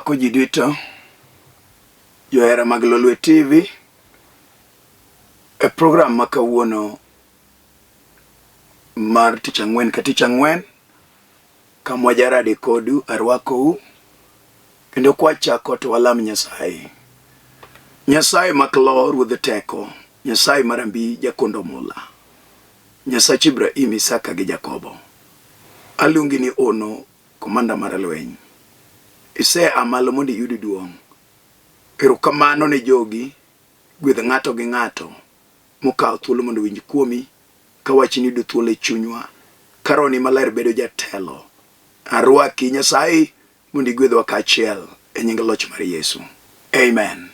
Arwako ji duto johera mag Lolwe TV e program ma kawuono mar tich ang'wen ka tich ang'wen kama wajarade kodu arwakou kendo kwachako to walam Nyasaye. Nyasaye mak lo ruodh teko, Nyasaye marambi jakondo mula, Nyasach Ibrahim, Isaka gi Jakobo. Aluongi ni ono komanda mar lweny. Ise a malo mondo iyud duong'. Erokamano ne jogi, gwedh ng'ato gi ng'ato mokawo thuolo mondo owinj kuomi ka wachni yudo thuolo e chunywa, ka Rohoni Maler bedo jatelo. Arwaki Nyasaye mondo igwedhwa kaachiel e nying loch mar Yesu. Amen.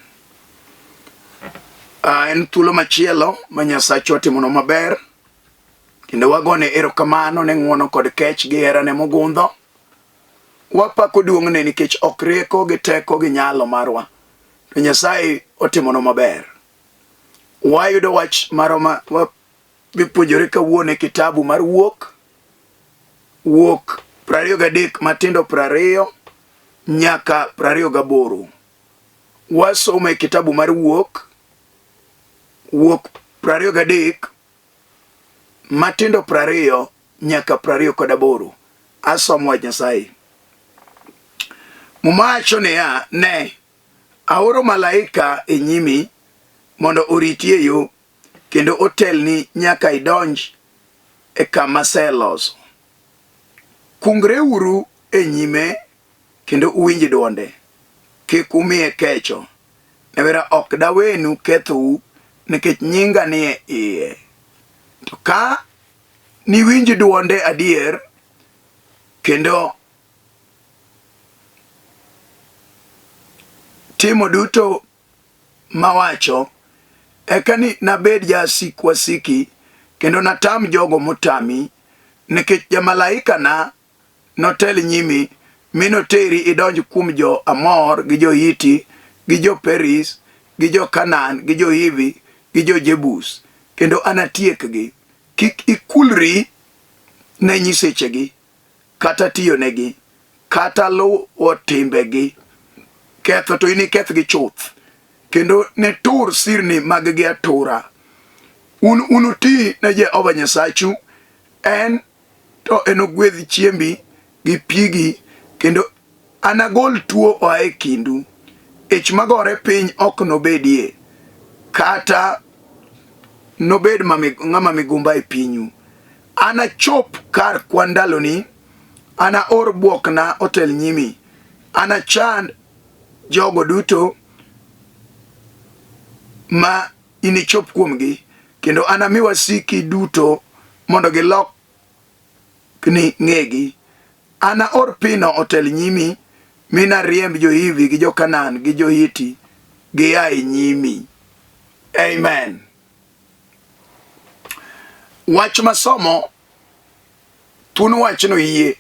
En thuolo machielo ma Nyasachwa otimonwa maber kendo wagone erokamano ne ng'wono kod kech gi herane mogundho. Wapako duong'ne nikech ok rieko gi teko gi nyalo marwa, to Nyasaye otimonwa maber. Wayudo wach maroma wapuonjore kawuono e kitabu mar Wuok, Wuok 23 matindo 20 nyaka 28. Wasomo e kitabu mar Wuok, Wuok 23 matindo 20 nyaka 28. Asomo wach Nyasaye. Muma wacho niya, ne aoro malaika e nyimi mondo oriti e yo kendo otelni nyaka idonj e kama aseloso. Kungreuru e nyime kendo uwinj dwonde. Kik umiye kecho. Newera ok dawenu kethou nikech nyinga nie iye. To ka niwinj dwonde adier kendo timo duto mawacho, eka ni nabed jasik wasiki kendo natam jogo motami, nikech jamalaikana notel nyimi mi noteri idonj kuom jo-Amor gi jo-Hiti gi jo-Periz gi jo-Kanaan gi jo-Hivi gi jo-Jebus, kendo anatiekgi. Kik ikulri ne nyisechegi kata tiyonegi kata luwo timbegi. Ketho to inikethgi chuth, kendo nitur sirni maggi atura. Un unuti ne Jehova Nyasachu, en to enogwedh chiembi gi pigi, kendo anagol tuo oa e kindu. Ich magore piny ok nobedie, kata nobed ng'ama migumba e pinyu. Anachop kar kwan ndaloni, anaor bwokna otel nyimi, anachand jogo duto ma inichop kuomgi, kendo anami wasiki duto mondo gilokni ng'egi. Anaor pino otel nyimi, mi nariemb jo-Hivi gi jo-Kanaan gi jo-Hiti gia e nyimi. Amen. Wach masomo thuon wachno yie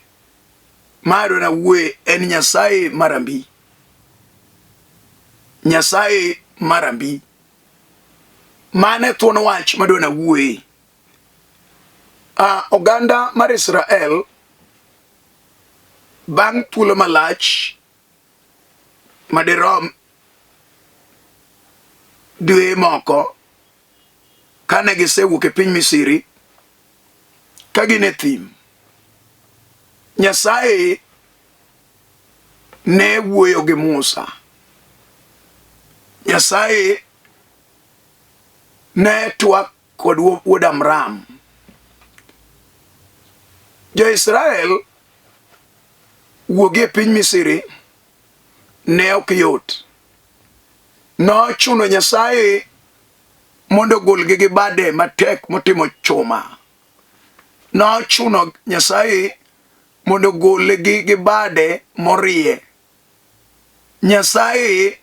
ma adwa nawuoye en Nyasaye marambi. Nyasaye marambi. Mano e thuon wach madwa nawuoye. Oganda mar Israel bang' thuolo malach madirom dwe moko kane gisewuok e piny Misri ka gin e thim, Nyasaye ne wuoyo gi Musa. Nyasaye ne twak kod wuod Amram. Jo-Israel wuogi e piny Misri ne ok yot. Nochuno Nyasaye mondo ogolgi gi bade matek motimo chuma. Nochuno Nyasaye mondo ogolgi gi bade morie. Nyasaye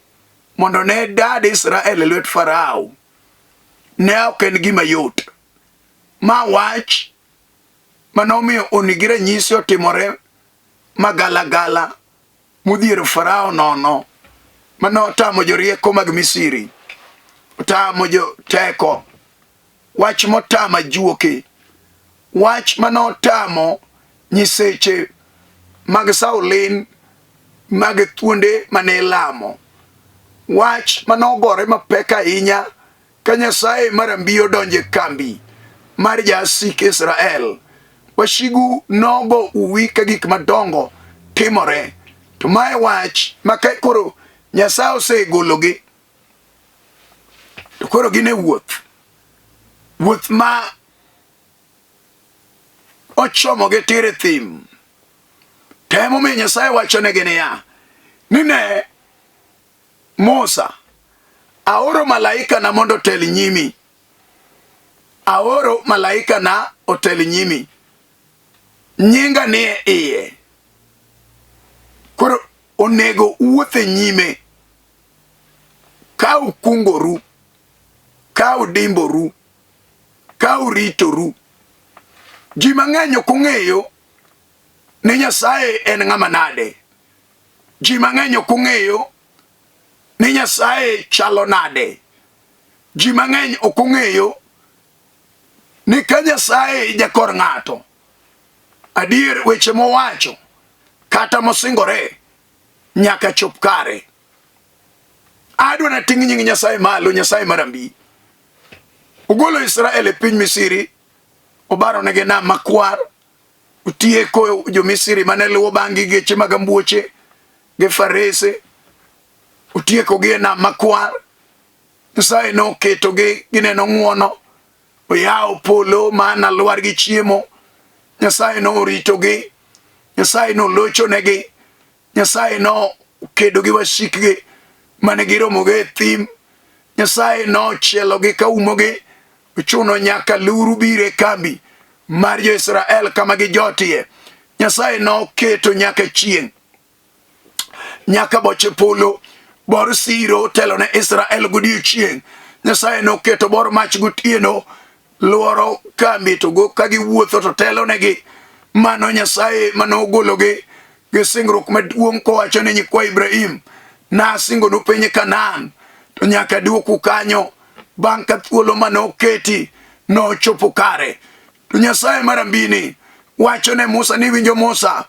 mondo ne dad Israel e lwet Farao ne ok en gima yot. Ma wach manomiyo oni gi ranyisi otimore magalagala modhiero Farao nono, mane otamo jorieko mag Misiri, otamo joteko, wach motamo ajuoke, wach mane otamo nyiseche mag Saulin Mag thuonde mane ilamo. Wach mane ogore mapek ahinya ka Nyasaye mar ambiyo odonjo e kambi mar jasik Israel. Wasigu nogo uwi ka gik madongo timore. To mae wach ma ka koro Nyasaye osegologi to koro gin e wuoth. Wuoth ma ochomogi tir e thim. To emomiyo Nyasaye wachonegi niya, ni ne Musa, aoro malaikana mondo otel nyimi. Aoro malaikana otel nyimi. Nyinga nie iye. Koro onego uwuoth e nyime ka ukungoru, ka udimboru, ka uritoru. Ji mang'eny ok ong'eyo ni Nyasaye en ng'ama nade. Ji mang'eny ok ong'eyo ni Nyasaye chalo nade. Ji mang'eny ok ong'eyo ni ka Nyasaye jakor ng'ato, adier weche mowacho kata mosingore nyaka chop kare. Adwa nating' nying Nyasaye malo, Nyasaye marambi. Ogolo Israel e piny Misri, obaronegi nam makwar, otieko jo-Misri mane luwo bang'gi geche mag ambuoche gi farese, otiekogi e nam makwar. Nyasaye noketogi gineno ng'wono, oyawo polo mana lwar gi chiemo. Nyasaye noritogi, Nyasaye nolochonegi, Nyasaye nokedo gi wasikgi mane giromogo e thim. Nyasaye nochielogi ka umogi, ochuno nyaka luru biro e kambi mar jo-Israel kama gijotie. Nyasaye noketo nyaka chieng' nyaka boche polo bor siro telo ne Israel godiechieng'. Nyasaye noketo bor mach gotieno lworo kambi to go ka giwuotho to telonegi. Mano Nyasaye mane ogologi gi singruok maduong' kowacho ne nyikwa Ibrahim, nasingonu piny Kanaan to nyaka duoku kanyo bang' ka thuolo mane oketi nochopo kare. To Nyasaye mar ambini wacho ne Musa ni winjo Musa,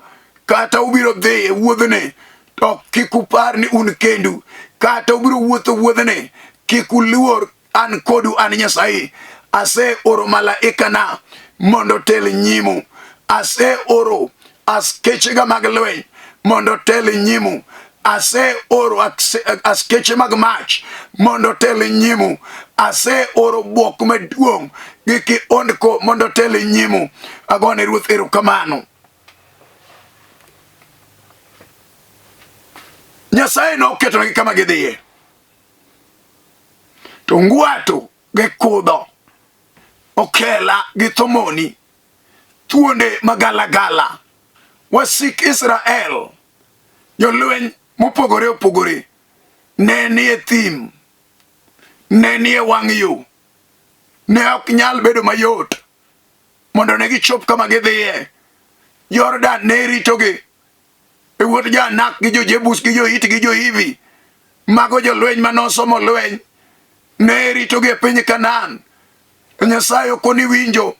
kata ubiro dhi e wuodhni to kik upar ni un kendu, kata ubiro wuotho wuodhni kik uluor an kodu an Nyasaye. Aseoro malaikana mondo otel nyimu, aseoro askechega mag lweny mondo otel nyimu, aseoro askeche mag mach mondo otel nyimu, aseoro bwok maduong' gi kihondko mondo otel nyimu. Agone Ruoth erokamano. Nyasaye noketonegi kama gidhiye. To ngwato gi kudho, okela gi thomoni, thuonde magalagala, wasik Israel, jolweny mopogore opogore ne nie thim, ne nie wang' yo. Ne ok nyal bedo mayot mondo ne gichop kama gidhiye. Jordan ne ritogi e wuod jo-Anak gi jo-Jebus gi jo-Hiti gi jo-Hivi. Mago jolweny ma nosomo lweny ne ritogi e piny Kanaan. To Nyasaye ok oni winjo.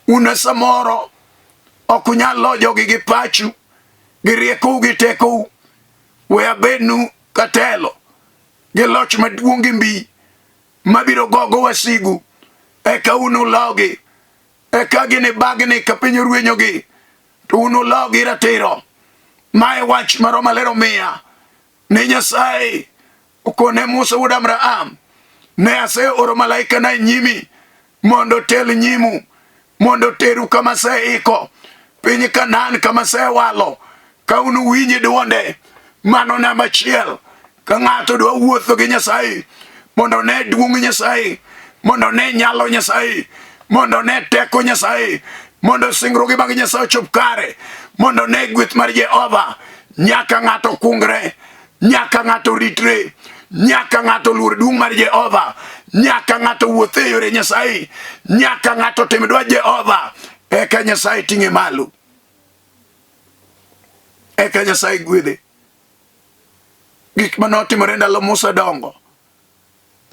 Un e samoro ok unyal lo jogi gi pachu, gi riekou gi tekou. We abednu katelo gi loch maduong' gi mbi mabiro gogo wasigu, eka unulogi, eka ginibagni ka piny orwenyogi to unulogi ratiro. Ma e wach ma Roho Maler omiya ni Nyasaye okone Musa wuod Abraham, ne aseoro malaikana e nyimi mondo otel nyimu, mondo oteru kama aseiko, piny Kanaan kama asewalo. Ka unuwinj dwonde, mano namba achiel. Ka ng'ato dwa wuotho gi Nyasaye mondo one duong' Nyasaye, mondo one nyalo Nyasaye, mondo one teko Nyasaye, mondo singruoge mag Nyasaye ochop kare, mondo one gweth mar Jehova, nyaka ng'ato kungre, nyaka ng'ato ritre, nyaka ng'ato luor duong' mar Jehova, nyaka ng'ato wuoth e yore Nyasaye, nyaka ng'ato tim dwach Jehova, eka Nyasaye ting'e malo, eka Nyasaye gwedhe. Gik ma notimore ndalo Musa dongo,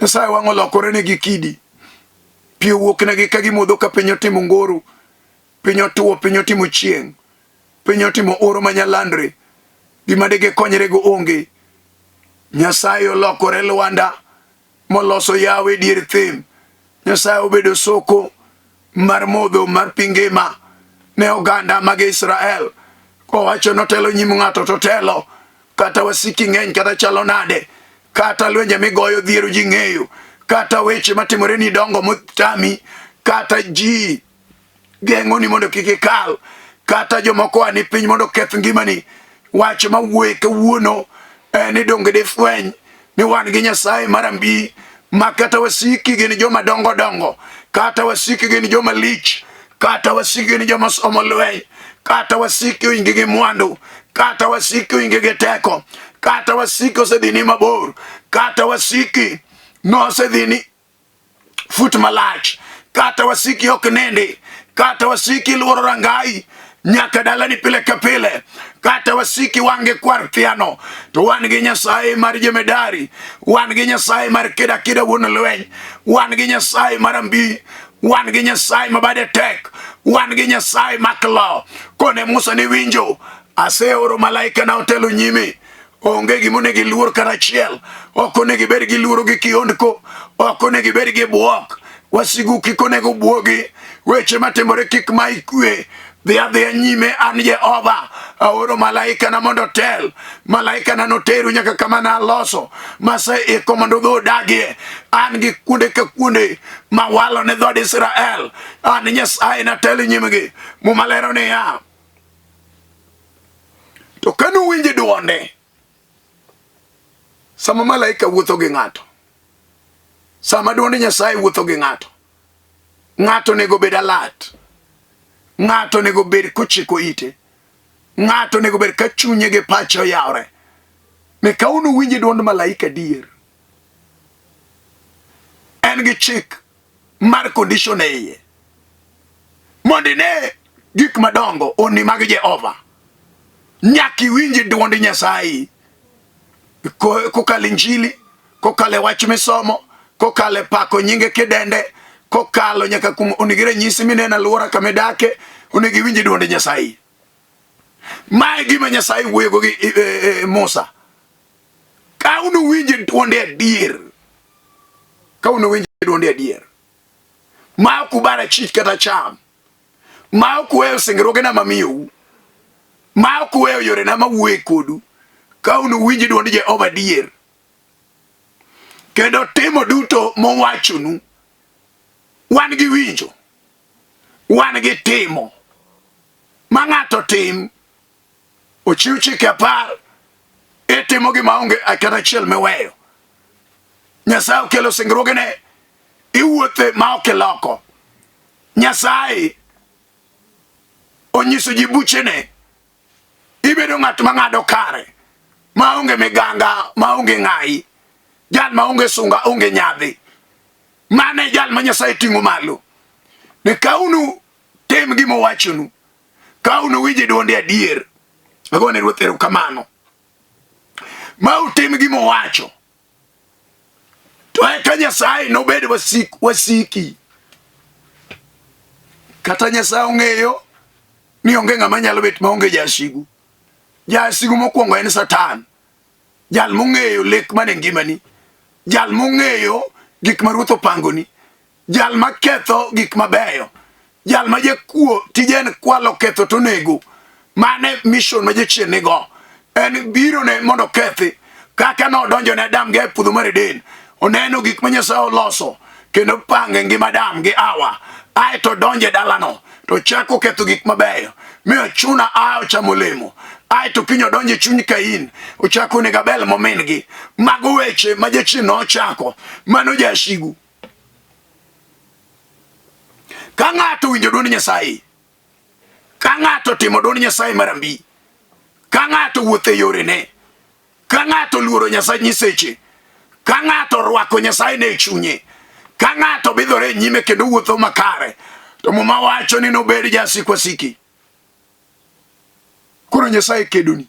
Nyasaye wang' olokore negi kidi. Pi owuok negi ka gimodho ka piny otimo ngoro, piny otuwo, piny otimo chieng', piny otimo oro manyalandre. Gima digikonyre-go onge. Nyasaye olokore lwanda moloso yawo e dier thim. Nyasaye obedo soko mar modho mar pi ngima ne oganda mag Israel. Kowacho notelo nyim ng'ato to telo kata wasiki ng'eny kata chalo nade kata lwenje migoyo dhiero ji ng'eyo kata weche matimore ni dongo motami kata ji geng'oni mondo kik ikal kata jomoko ani piny mondo oketh ngimani wach mawuoye kawuono en ni donge difweny ni wan gi Nyasaye mar ambi ma kata wasiki gin joma dongo dongo kata wasiki gin joma lich kata wasiki gin joma somo lweny kata wasiki oingi gi mwandu kata wasiki oingi gi teko kata wasiki osedhini mabor kata wasiki nosedhini fut malach kata wasiki ok nindi kata wasiki luoro rangai nyaka dalani pile ka pile kata wasiki wange kwar thiano to wan gi nyasaye mar jemedari wan gi nyasaye mar kida kida wuon lweny wan gi nyasaye mar ambi wan gi nyasaye ma bade tek wan gi nyasaye mak lo kone musa ni winjo aseoro malaika na otelo nyimi Onge gima onego iluor kata achiel. Ok onego ibed gi luoro gi kiondko. Ok onego ibed gi bwok. Wasigu kik onego bwogi. Weche matimore kik mayi kwe. Dhi adhiya nyime an Jehova. Aoro malaikana mondo otel. Malaikana noteru nyaka kama naloso maseiko mondo udhi udagie. An gi kuonde ka kuonde mawalo ne dhood Israel. An Nyasaye natel nyimgi. Muma lero niya, To ka nuwinj dwonde, sama malaika wuotho gi ng'ato, sama dwond Nyasaye wuotho gi ng'ato, ng'ato onego bed alert, ng'ato onego bed kochiko ite, ng'ato onego bed ka chunye gi pache oyawre. Ne ka unuwinj dwond malaika adier, en gi chik mar condition e iye mondo ine gik madongo onni mag Jehova nyaka iwinj dwond Nyasaye kokalo injili kokalo e wach misomo kokalo e pako nyinge kidende kokalo nyaka kuom onego ranyisi mineno alwora kama idake onego iwinj dwond Nyasaye mae gima Nyasaye wuoyogo gi e, e, Musa ka unuwinj dwonde adier ka unuwinj dwonde adier ma ok ubara chich kata cham ma ok uweyo singruogena mamiyou ma ok uweyo yorena mawuoye kodu ka unuwinj dwond Jehova adier kendo timo duto mowachonu wan gi winjo wan gi timo ma ng'ato tim ochiw chike apar itimo gima onge kata achiel miweyo nyasaye okelo singruogene iwuothe ma ok iloko nyasaye onyiso ji buchene ibedo ng'at ma ng'ado kare ma onge miganga ma onge ng'ayi jal ma onge sunga onge nyadhi mane jal ma nyasaye ting'o malo ne kaunu tim gima owachonu Ka unuwinj dwonde adier, agone Ruoth erokamano, ma utim gima owacho, to eka Nyasaye nobed wasik wasiki. Kata Nyasaye ong'eyo ni onge ng'ama nyalo bet maonge jasigu. Jasigu mokwongo en Satan, jal mong'eyo lek mane ngimani, jal mong'eyo gik ma Ruoth opangoni, Jal ma ketho gik mabeyo, jal ma jakuo tije en kwalo, ketho to nego. Mane mission ma jachien nigo. En biro ne mondo okethi kaka nodonjo ne Adam gi e puodho mar Eden. Oneno gik ma Nyasaye oloso kendo pange ngima Adam gi Hawa. Ae to donjo e dalano to chako ketho gik mabeyo mi ochuna a ochamo olemo. Ae to kiny odonjo e chuny Kain ochako onego Abel momin-gi. Mago weche ma jachien nochako. Mano jasigu. Ka ng'ato winjo dwond Nyasaye, ka ng'ato timo dwond Nyasaye mar ambi, ka ng'ato wuotho e yorene, ka ng'ato luoro Nyasaye nyiseche, ka ng'ato orwako Nyasaye ne e chunye, ka ng'ato bidhore e nyime kendo wuotho makare, to Muma wacho ni nobed jasik wasiki. Koro Nyasaye kedoni.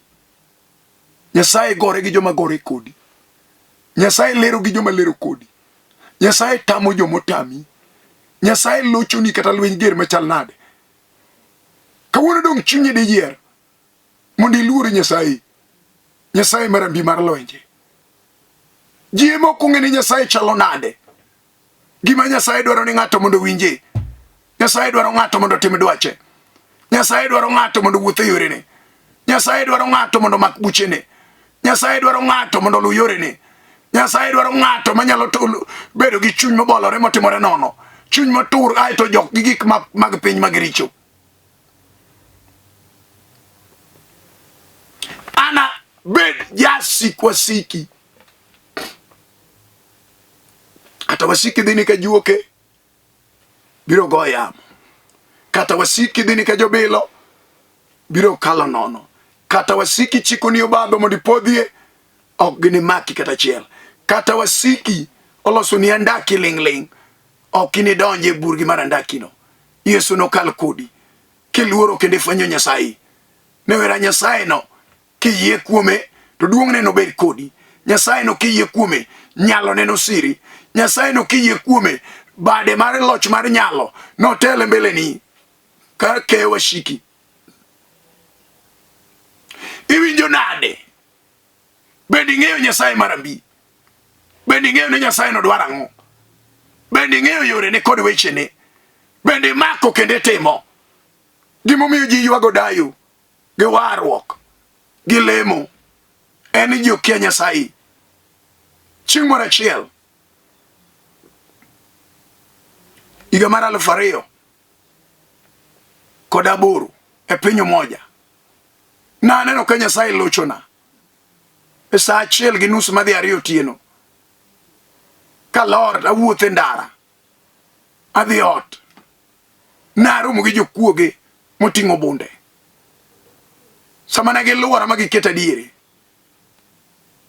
Nyasaye gore gi joma gore kodi. Nyasaye lero gi joma lero kodi. Nyasaye tamo joma otami. Nyasaye lochoni kata lweny ger machal nade. Kawuono dong' chunyi diyier mondo iluor Nyasaye. Nyasaye mar ambi mar lwenje. Ji ema ok ong'e ni Nyasaye chalo nade. Gima Nyasaye dwaro ni ng'ato mondo owinje. Nyasaye dwaro ng'ato mondo otim dwache. Nyasaye dwaro ng'ato mondo owuoth e yorene. Nyasaye dwaro ng'ato mondo omak buchene. Nyasaye dwaro ng'ato mondo oluw yorene. Nyasaye dwaro ng'ato manyalo bedo gi chuny mobolore motimore nono, chuny motur ae to jok gi gik mag piny mag richo. Ana bed jasik wasiki. Kata wasiki dhini ka juoke, biro go yamo. Kata wasiki dhini ka jobilo, biro kalo nono. Kata wasiki chikoni obadho mondo ipodhie, ok ginimaki kata achiel. Kata wasiki olosoni andaki ling' ling', ok inidonj e burgi mar andakino. Yesu nokal kodi kiluoro kendo ifwenyo Nyasaye. Newera Nyasaye no kiyie kuome to duong'ne nobed kodi. Nyasaye no kiyie kuome nyalone nosiri. Nyasaye no kiyie kuome bade mar loch mar nyalo notel e mbeleni ka keyo wasiki. Iwinjo nade? Bende ing'eyo Nyasaye mar ambi? Bende ing'eyo ni Nyasaye no dwaro ang'o? Bende ing'eyo yorene kod wechene? Bende imako kendo itimo? Gimomiyo ji ywago dayo gi warruok gi lemo en ni ji okia Nyasaye. Chieng' moro achiel higa mar 2008 e piny Umoja naneno ka Nyasaye lochona e sa 1:30 madhi 2 otieno kalor awuotho e ndara adhi ot naromo gi jokuoge moting'o bunde sama ne giluora ma giketa diere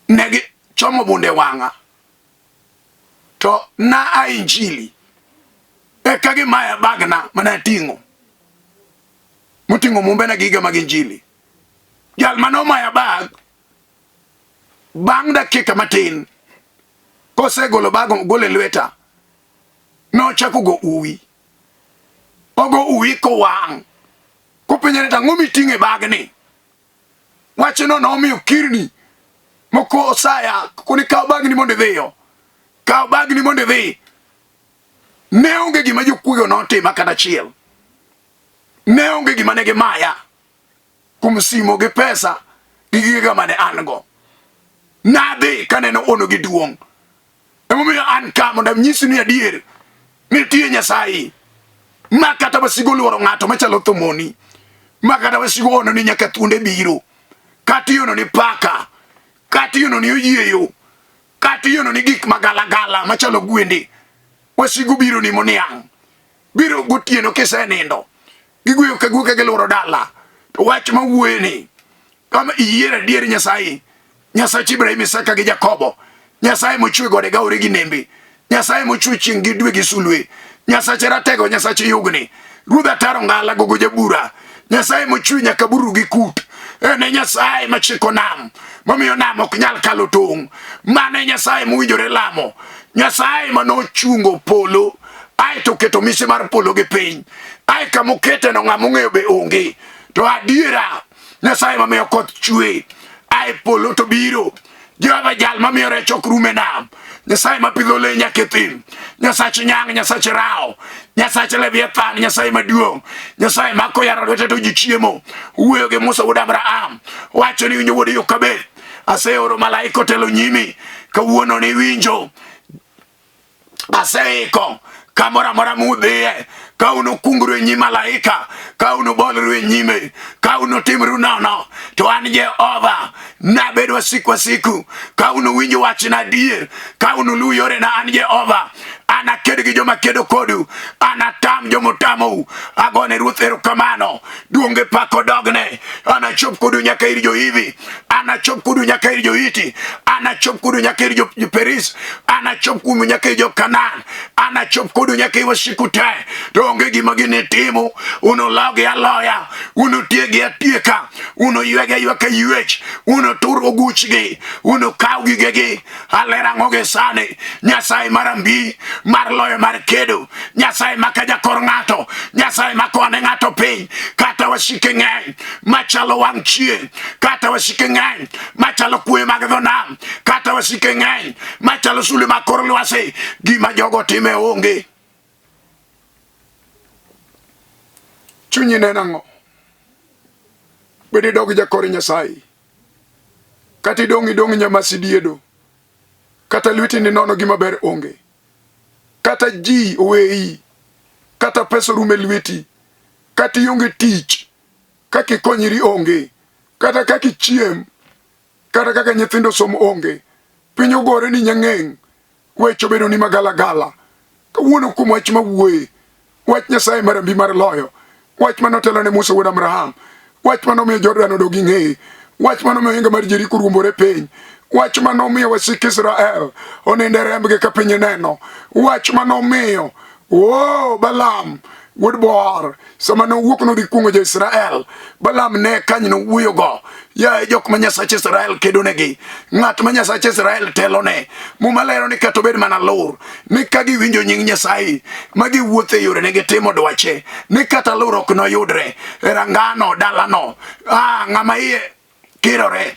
ne gichomo bunde wang'a to na a injili eka gimaya bagna mane ating'o moting'o mumbena gi higa mag injili. Jal mane omaya bag bang' dakika matin kosegolo bag ogolo e lweta nochako go uwi ogo uwi kowang' kopenja ni to ang'o miting'o e bagni. Wachno nomiyo kirni moko osaya koni kaw bagni mondo idhiyo, kaw bagni mondo idhi. Ne onge gima jokuoge notima kata achiel. Ne onge gima ne gimaya kuom simo gi pesa gi gigega mane an go. Nadhi kaneno ono gi duong'. Emomiyo an ka mondo anyisi ni adier nitie Nyasaye ma kata wasigu oluoro ng'ato machalo thomoni, ma kata wasigu ono ni nyaka thuonde biro, kata iono ni paka, kata iono ni oyieyo, kata iono ni gik magalagala machalo gwende, wasigu biro ni moniang', biro gotieno kisenindo, gigweyo ka guoke giluoro dala. To wach ma wuoye ni kama iyier adier Nyasaye, Nyasach Ibrahim, Isaka gi Jakobo, Nyasaye mochwe gode gaore gi nembe, Nyasaye mochwe chieng' gi dwe gi sulwe, Nyasach ratego, Nyasach yugni, Ruodh ataro ngala gogo jabura, Nyasaye mochwe nyaka buru gi kut, en e Nyasaye machiko nam, momiyo nam ok nyal kalo tong'. Mano e Nyasaye mowinjore lamo, Nyasaye manochungo polo ae to oketo mise mar polo gi piny, ae kama oketeno ng'ama ong'eyo be onge. To adiera Nyasaye mamiyo koth chwe ae polo to biro, Jehova jal mamiyo rech ok rum e nam, Nyasaye mapidho le nyaka e thim, Nyasach nyang', Nyasach rawo, Nyasach Leviathan, Nyasaye maduong', Nyasaye ma koyaro lwete to ji chiemo. Wuoyo gi Musa wuod Abraham, wacho ni winjo wuod Yokabeth, aseoro malaika otelo nyimi, kawuono ni winjo aseiko kamoro amora mudhiye, ka unukungru e nyim malaika, ka unubolru e nyime, ka unutimru nono, to an Jehova nabed wasik wasiku. Ka unuwinj wachna adier, ka unuluw yorena, an Jehova anaked gi joma kedo kodu, anatam joma otamou. Agone Ruoth erokamano, duong' gi pak odogne. Anachop kodu nyaka ir jo-Hivi, anachop kodu nyaka ir jo-Hiti, anachop kodu nyaka ir jo-Periz, anachop kodu nyaka ir jo-Kanaan, anachop kodu nyaka ir wasiku te. To onge gima ginitimu, unulogi aloya, unutiegi atieka, unuywegi aywaka ywech, unutur oguchgi, unukaw gigegi. Alero ang'o gi sani? Nyasaye mar ambi mar loyo mar kedo. Nyasaye maka jakor ng'ato, Nyasaye makone ng'ato piny, kata wasike ng'eny machalo wang' chieng', kata wasike ng'eny machalo kuoyo mag dho nam, kata wasike ng'eny machalo sulwe mag kor lwasi, gima jogo time onge. Chunyi neno ang'o? Bed idog jakor Nyasaye, kata idong' idong' nyamasi diedo, kata lweti ni nono gima ber onge, kata ji oweyi, kata pesa orumo e lweti, kata ionge tich, kaka ikonyri onge, kata kaka ichiem, kata kaka nyithindo somo onge, piny ogore ni nyang'eng', weche obedo ni magalagala. Kawuono kuom wach mawuoye, wach Nyasaye mar ambi mar loyo, wach mane otelo ne Musa wuod Abraham, wach mane omiyo Jordan odog gi ng'eye, wach mane omiyo ohinga mar Jeriko ruombore piny, wach mane omiyo wasik Israel onindo e rembgi ka piny neno, wach mane omiyo o Balaam wuod Boor sama nowuok nodhi kuong'o jo-Israel, Balaam ne kany nowuoyogo. Yaye jok ma Nyasach Israel kedonegi, ng'at ma Nyasach Israel telone. Muma lero ni kata obed mana lur, ni ka giwinjo nying Nyasaye, ma giwuotho e yorene gitimo dwache, ni kata lur ok noyudre e rangano dalano. Ah, ng'ama iye kirore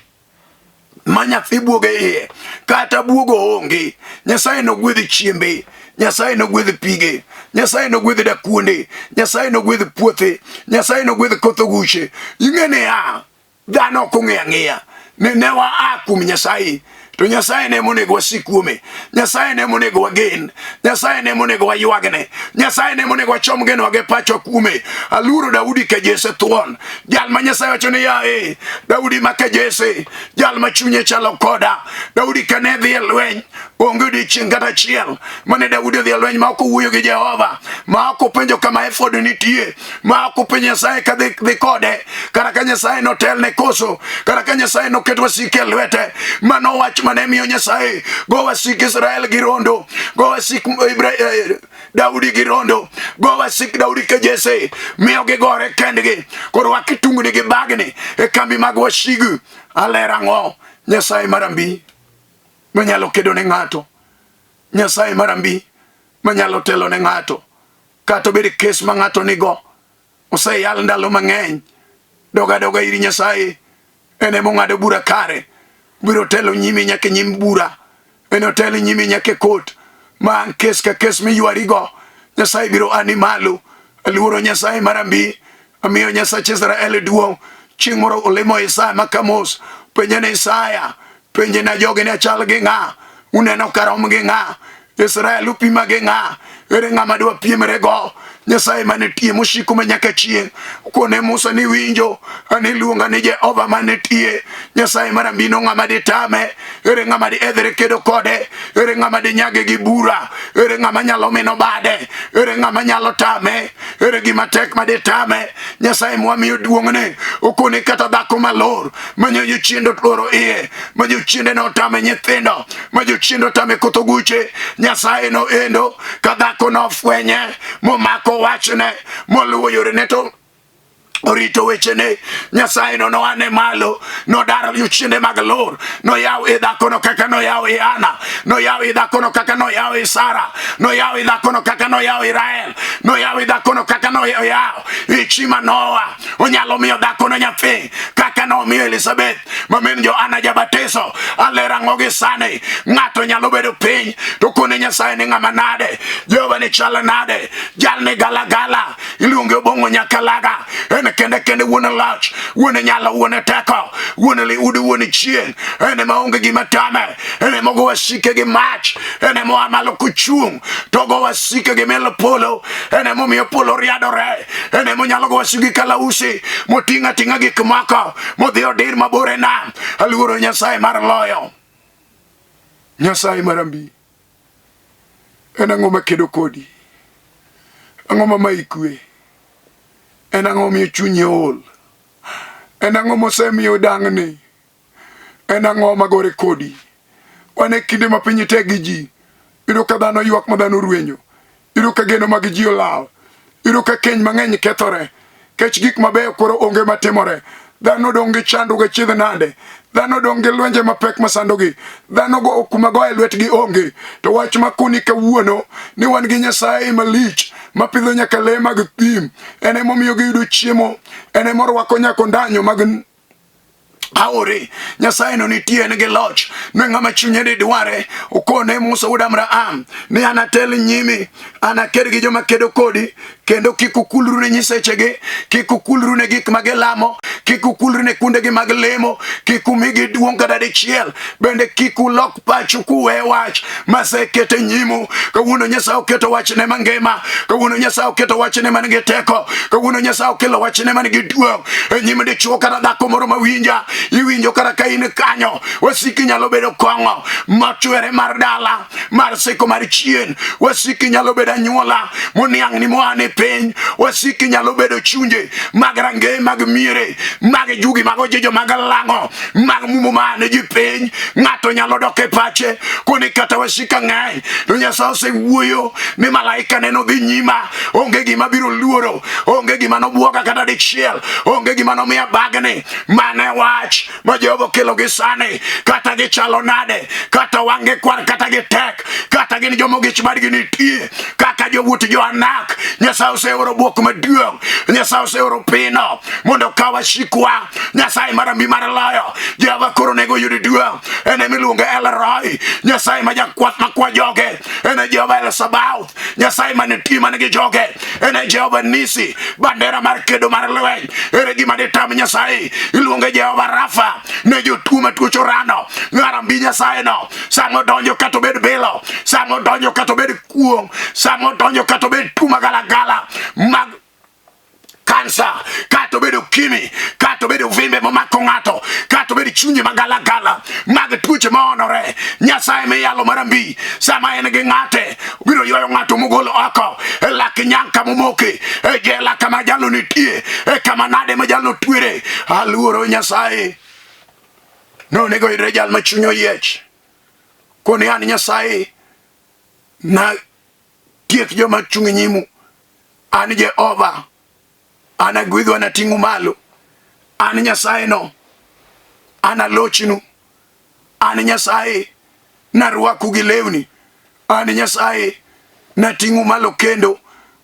ma nyathi buogo e iye kata buogo onge nyasaye nogwedh chiembe nyasaye nogwedh pige nyasaye nogwedh dakuonde nyasaye nogwedh puothe nyasaye nogwedh koth oguche ing'e niya dhano ok ong'eyo ang'eya ni ne wa a kuom nyasaye to nyasaye ne monego wasik kuome nyasaye ne monego wagen nyasaye ne monego waywagne nyasaye ne monego wachom genowa gi pachwa kuome aluoro daudi ka jese thuon jal ma nyasaye wacho ni yaye daudi ma ka jese jal ma chunye chalo koda daudi ka ne dhi e lweny onge odiechieng' kata achiel mane daudi odhi e lweny ma ok owuoyo gi jehova ma ok openjo kama efod nitie ma ok openjo nyasaye ka dhi kode kata ka nyasaye notelne koso kata ka nyasaye noket wasike e lwete mano wach mane miyo nyasaye go wasik israel gi rondo go wasik daudi gi rondo go wasik daudi ka jese miyo gigore kendgi koro wak tungni gi bagni e kambi mag wasigu aler ang'o nyasaye marambi manyalo kedo ne ng'ato nyasaye marambi manyalo telo ne ng'ato kata obed kes ma ng'ato nigo oseyal ndalo mang'eny doga doga ir nyasaye en ema ong'ado bura kare biro telo nyimi nyaka e nyim bura en otel nyimi nyaka e kot ma kes ka kes miywarigo nyasaye biro ani malo aluoro nyasaye marambi amiyo nyasach israel duong' chieng' moro olimo isaya ma kamos penje ni isaya penje na jogi ni achal gi ng'a uneno karom gi ng'a Israel upima gi ng'a? Ere ng'ama dwa piemre go? Nyasaye manitie mosiko ma nyaka chieng'. Kone Musa ni winjo, an iluonga ni Jehova manitie. Nyasaye mar ambino ng'ama ditame? Ere ng'ama diedhre kedo kode? Ere ng'ama dinyage gi bura? Ere ng'ama nyalo mino bade? Ere ng'ama nyalo tame? Ere gima tek ma ditame? Nyasaye mwamiyo duong'ne okone kata dhako malor ma jochiende otloro iye, ma jochiende notame nyithindo, ma jochiende otame koth oguche. Nyasaye noendo ka dhako nofwenye momako wachne moluwo yorene to orito wechene nyasaye no noane malo nodaro jochiende mag lor noyaw i dhakono kaka noyaw i ana noyaw i dhakono kaka noyaw i sara noyaw i dhakono kaka noyaw i rael noyaw i dhakono kaka noyaw i chi manoa onyalo miyo dhakono nyathi kaka nomiyo Elizabeth ma min Johana Jabatiso. Aler ang'o gi sani? Ng'ato nyalo bedo piny to kone Nyasaye ni ng'ama nade, Jehova ni chal nade, jal ni galagala, iluonge Obong'o Nyakalaga, en kende kende wuon loch, wuon nyalo, wuon teko, wuon liudu, wuon chieng', en ema onge gima tame, en ema ogo wasike gi mach, en ema oa malo kochung' to ogo wasike gi mil polo, en ema omiyo polo riadore, en ema onyalo go wasigu gi kalausi moting'o ating'a gik moko modhi odir mabor e nam. Aluoro Nyasaye mar loyo. Nyasaye mar ambi, en ang'o makedo kodi? Ang'o ma mayi kwe? En ang'o miyo chunyi ol? En ang'o mosemiyo dang'ni? En ang'o magore kodi? Wan e kinde ma piny tek gi ji. Iyudo ka dhano ywak ma dhano rwenyo. Iyudo ka geno mag ji olal. Iyudo ka keny mang'eny kethore. Kech gik mabeyo koro onge matimore. Dhano odong' gi chandruok achiedh nade. Dhano odong' gi lwenje mapek masandogi. Dhano go kuma go e lwetgi onge. To wach makoni kawuono ni wan gi Nyasaye malich mapidho nyaka le mag thim. En emomiyo giyudo chiemo. En emorwako nyaka ondanyo mag aore. Nyasaye no nitie en gi loch ne ng'ama chunye di dware. Okone Musa wuod Abraham ni anatel nyimi, anaked gi joma kedo kodi, kendo kik ukulru ne nyisechegi, kik ukulru ne gik ma gilamo, kik ukulru ne kuondegi mag lemo, kik umigi duong' kata dichiel, bende kik ulok pachu kuwe wach masekete nyimu. Kawuono Nyasaye oketo wachne mangima, kawuono Nyasaye oketo wachne man gi teko, kawuono Nyasaye okelo wachne man gi duong' e nyim dichwo kata dhako moro mawinja. Iwinjo kata ka in kanyo, wasiki nyalo bedo kong'o mochwere mar dala mar seko mar chien, wasiki nyalo bedo anyuola moniang'ni moa ne piny, wasiki nyalo bedo chunje mag rangeye mag miere mag jugi mag ojejo mag lang'o mag mumo maa ne ji piny. Ng'ato nyalo dok e pache koni kata wasika ng'eny to Nyasaye osewuoyo ni malaika neno dhi nyima, onge gima biro luoro, onge gima nobwoga kata dichiel, onge gima nomiya bagni. Mane wach ma Jehova okelo gi sani, kata gichalo nade, kata wang'gi kwar, kata gitek, kata gin joma ogich margi nitie kaka jowuot jo-Anak. Nyasaye oseoro bwok maduong', Nyasaye oseoro pino mondo okaw wasikwa. Nyasaye mar ambi mar loyo, Jehova koro onego oyud duong'. En ema iluonge El Roi, Nyasaye ma jakwath makwa joge. En e Jehova El Sabaoth, Nyasaye manitie man gi joge. En e Jehova Nisi, bandera mar kedo mar lweny. Ere gima ditam Nyasaye? Iluonge Jehova Rafa, ne jotuo ma tuoche orano. Ngarambi Nyasaye no, sama odonjo kata obed bilo, sama odonjo kata obed kuong', sama odonjo kata obed tuo magalagala mag kansa, kata obed okimi, kata obed uvimbe momako ng'ato, kata obed chunje magalagala mag tuoche maonore. Nyasaye miyalo mar ambi, sama en gi ng'ate, obiro ywayo ng'ato mogolo oko e lak nyanka momoke, e jela kama jalo nitie, e kama nade ma jalno twere. Aluoro Nyasaye. Nonego yudre jal ma chunye oyiech. Koni an Nyasaye na tiek joma chung' e nyimu. An Jehova, an agwedhu, an ating'u malo. An Nyasaye no, an alochnu. An Nyasaye, narwaku gi lewni. An Nyasaye, nating'u malo kendo.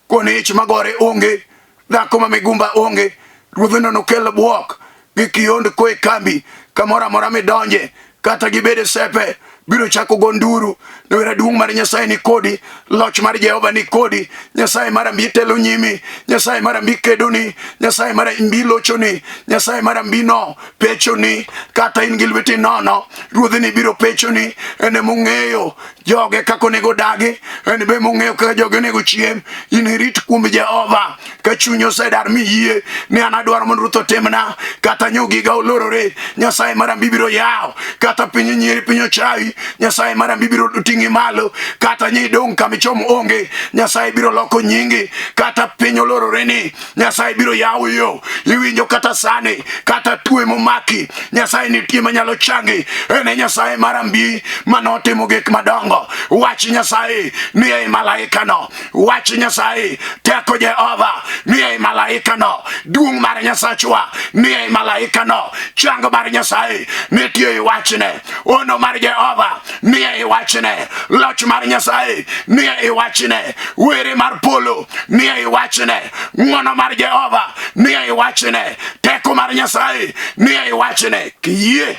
Koni ich magore onge, dhako ma migumba onge. Ruodhno nokel bwok gi kihondko e kambi kamoro amora midonje, kata gibed e sepe, biro chako go nduru. Nowera duong' mar Nyasaye ni kodi, loch mar Jehova ni kodi. Nyasaye mar ambi telo nyimi, Nyasaye mar ambi kedoni, Nyasaye mar ambi lochoni, Nyasaye mar ambi no pechoni. Kata in gi lweti nono, ruodhini biro pechoni. En emong'eyo joge kaka onego dagi, en be mong'eyo kaka joge onego chiem. In irit kuom Jehova ka chunyi osedar miyie ni an adwaro mondo Ruoth otimna, kata nyo giga olorore, Nyasaye mar ambi biro yawo. Kata piny nyieri, piny ochayi, Nyasaye mar ambi biro ting'i malo. Kata nyi idong' kama ichom onge, Nyasaye biro loko nyingi. Kata piny olorore ni, Nyasaye biro yawo yo. Iwinjo kata sani, kata tuo momaki, Nyasaye nitie manyalo changi. En e Nyasaye mar ambi manotimo gik madongo. Wach Nyasaye ni ei malaikano. Wach Nyasaye, teko Jehova ni ei malaikano. Duong' mar Nyasachwa ni ei malaikano. Chang mar Nyasaye nitie ei wachne. Ono mar Jehova ni ei wachne. Loch mar Nyasaye ni ei wachne. Were mar polo ni ei wachne. Ng'wono mar Jehova ni ei wachne. Teko mar Nyasaye ni ei wachne. Kiyie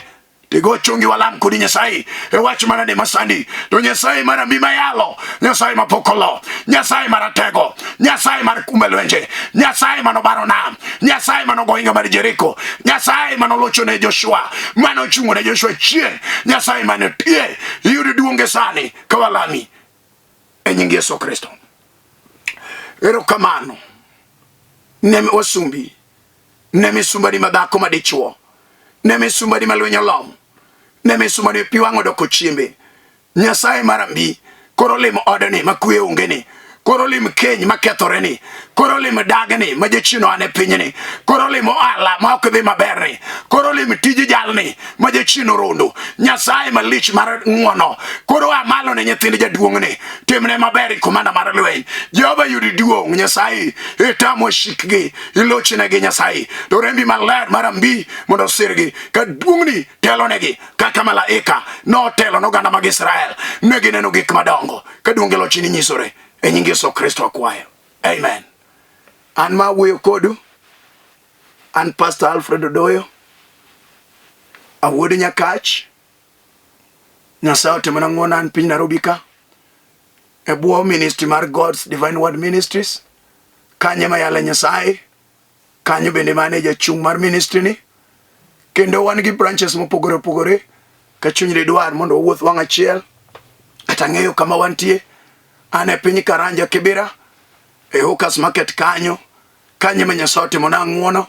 tigo chongi walam kodi Nyasaye e wach manade masandi to Nyasaye mar ambi mayalo, Nyasaye mapok olo, Nyasaye maratego, Nyasaye mar kumbe lwenje, Nyasaye manobaro nam, Nyasaye manogo ohinga mar Jeriko, Nyasaye manolocho ne Joshua, manochungo ne Joshua chien, Nyasaye manitie, iyud duong' sani ka walami e nying Yesu Kristo. Erokamano ne wasumbi, ne misumbani ma dhako ma dichuo, ne misumbani ma lweny olomo, ne misumbani pi wang' odoko chiembe. Nyasaye mar ambi koro limo odni ma kwe onge ni. Koro lim keny makethoreni, koro lim dagni ma jachien oa ne pinyni, koro lim ohala ma ok dhi maberni, koro lim tij jalni ma jachien orondo. Nyasaye malich mar ng'wono, koro a malo ne nyithind jaduong'ni, timne maber i komanda mar lweny. Jehova yud duong', Nyasaye itam wasikgi, ilochnegi Nyasaye, to rembi maler mar ambi mondo osirgi ka duong'ni telonegi kaka malaika notelo noganda mag Israel, ne gineno gik madongo ka duong' gi lochni nyisore e nying Yesu Kristo akwayo, amen. An ma awuoyo kodu an Pastor Alfred Odoyo, awuod Nyakach. Nyasaye otimona ng'wono, an piny Nairobi ka e bwo ministry mar God's Divine Word Ministries, kanye mayale Nyasaye, kanyo bende mane jachung' mar ministry ni, kendo wan gi branches mopogore opogore. Ka chunyri dwar mondo wawuoth wang' achiel kata ng'eyo kama wantie, an e piny Karanja Kibira e Hawkers Market kanyo, kanyo ema Nyasaye otimona ng'wono.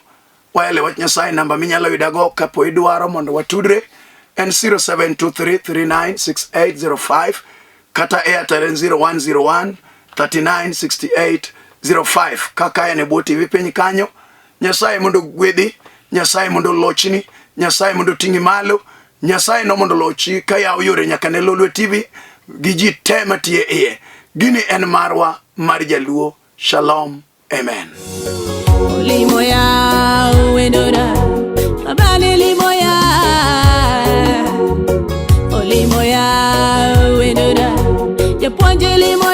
Wayale wach Nyasaye. Namba minyalo yudago kapo idwaro mondo watudre en 0723396805 kata Airtel en 0101 396805 kaka en e bwo TV piny kanyo. Nyasaye mondo ogwedhi, Nyasaye mondo olochni, Nyasaye mondo oting'i malo, Nyasaye no mondo olochi ka yawo yore nyaka ne Lolwe TV gi ji te matiyo e iye. Gini en marwa mar Jaluo. Shalom. Amen. Limoya wendora abale limoya olimoya wendora japuonj limoya.